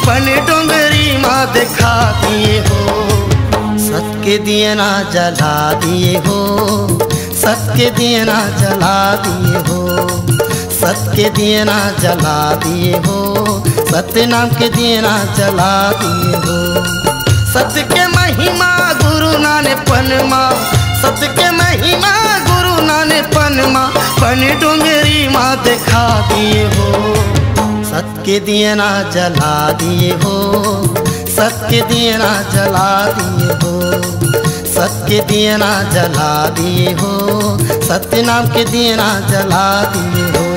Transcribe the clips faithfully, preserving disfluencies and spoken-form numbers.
पन डोंगरी मा देखा दिए हो, सत के दियना जला दिए हो, सत के दियना जला दिए हो, सत के दियना जला दिए हो, सत्य नाम के दियना जला दिए हो। सत के महिमा गुरु नाने पनमा, सत के महिमा गुरु नाने पनमा, पन डोंगरी मा देखा दिए हो। सत के दियना जला दिए हो, सत के दियना जला दिए हो, सत के दियना जला दिए हो, सत्य नाम के दियना जला दिए हो।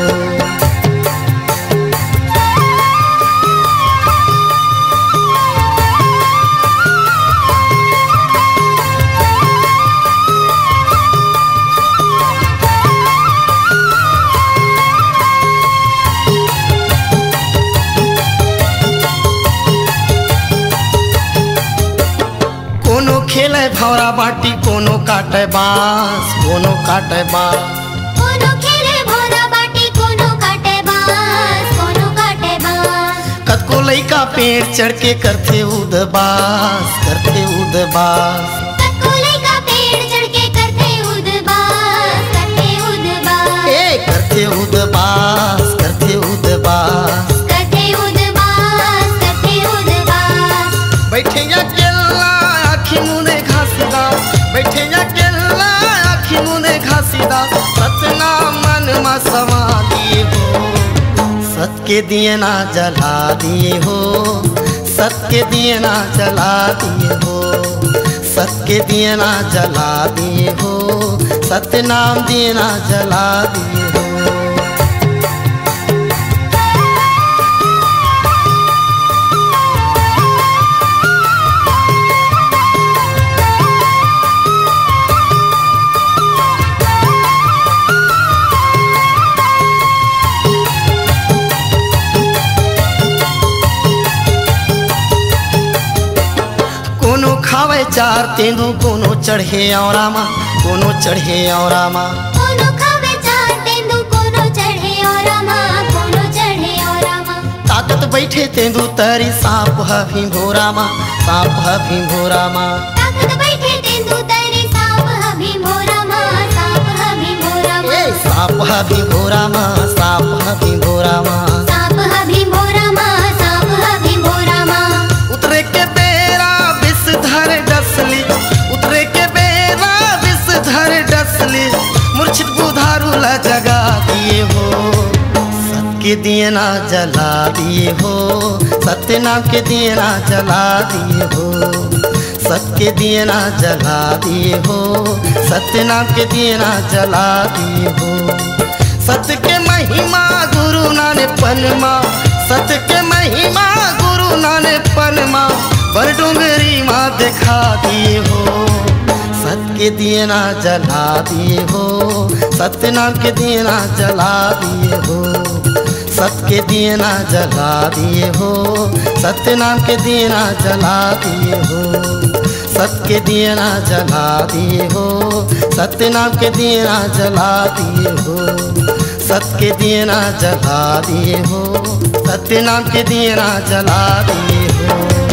कोनो खेले भौरा बाटी, कोनो काटे बांस, कोनो काटे बांस। कोनो खेले भौरा बाटी, कोनो काटे बांस, कोनो काटे बांस। कतको लइका पेड़ चढ़ के करथे उदबास, करथे उदबास। कतको लइका पेड़ चढ़ के करथे उदबास, करथे उदबास। ए, करथे उदबास, करथे उदबास। करथे उदबास, करथे उदबास। बैठे अकेल्ला आँखी मुने घासीदास, बैठे अकेल्ला आँखी मुने घासीदास, सतना मन मा समा दिए हो। सत के दियना जला दिए हो, सत के दियना जला दिए हो, सत के दियना जला दिए हो, सत्य नाम दियना जला दिए हो। कोनो खावे चार तेंदू, कोनो चढ़े औरा मा, कोनो चढ़े औरा मा। कोनो खावे चार तेंदू, कोनो चढ़े औरा मा, कोनो चढ़े औरा मा। ताकत बैठे तेंदू तरी, सांप ह भीम भोरा मा, सांप ह भीम भोरा मा। ताकत बैठे तेंदू तरी, सांप ह भीम भोरा मा, सांप ह भीम भोरा मा। ए, सांप ह भीम भोरा मा, सांप ह भीम भोरा मा। सांप ह भीम भोरा मा, सांप ह भीम भोरा मा। उतरे के बेरा विषधर डसली, उतरे के बेरा विषधर डसली, मूर्छित बुधारू ला जगा दिए हो। सत के दियना जला दिए हो, सत्य नाम के दियना जला दिए हो। सत के दियना जला दिए हो, सत्य नाम के दियना जला दिए हो। सत के महिमा गुरु नाने पनमा, सत के महिमा गुरु नाने पनमा, बर डोंगरी मा देखा दिए हो। सत के दियना जला दिए हो, सत्य नाम के दियना जला दिए हो। सत के दियना जला दिए हो, सत्य नाम के दियना जला दिए हो। सत के दियना जला दिए हो, सत्य नाम के दियना जला दिए हो। सत के दियना जला दिए हो, सत्य नाम के दियना जला दिए हो।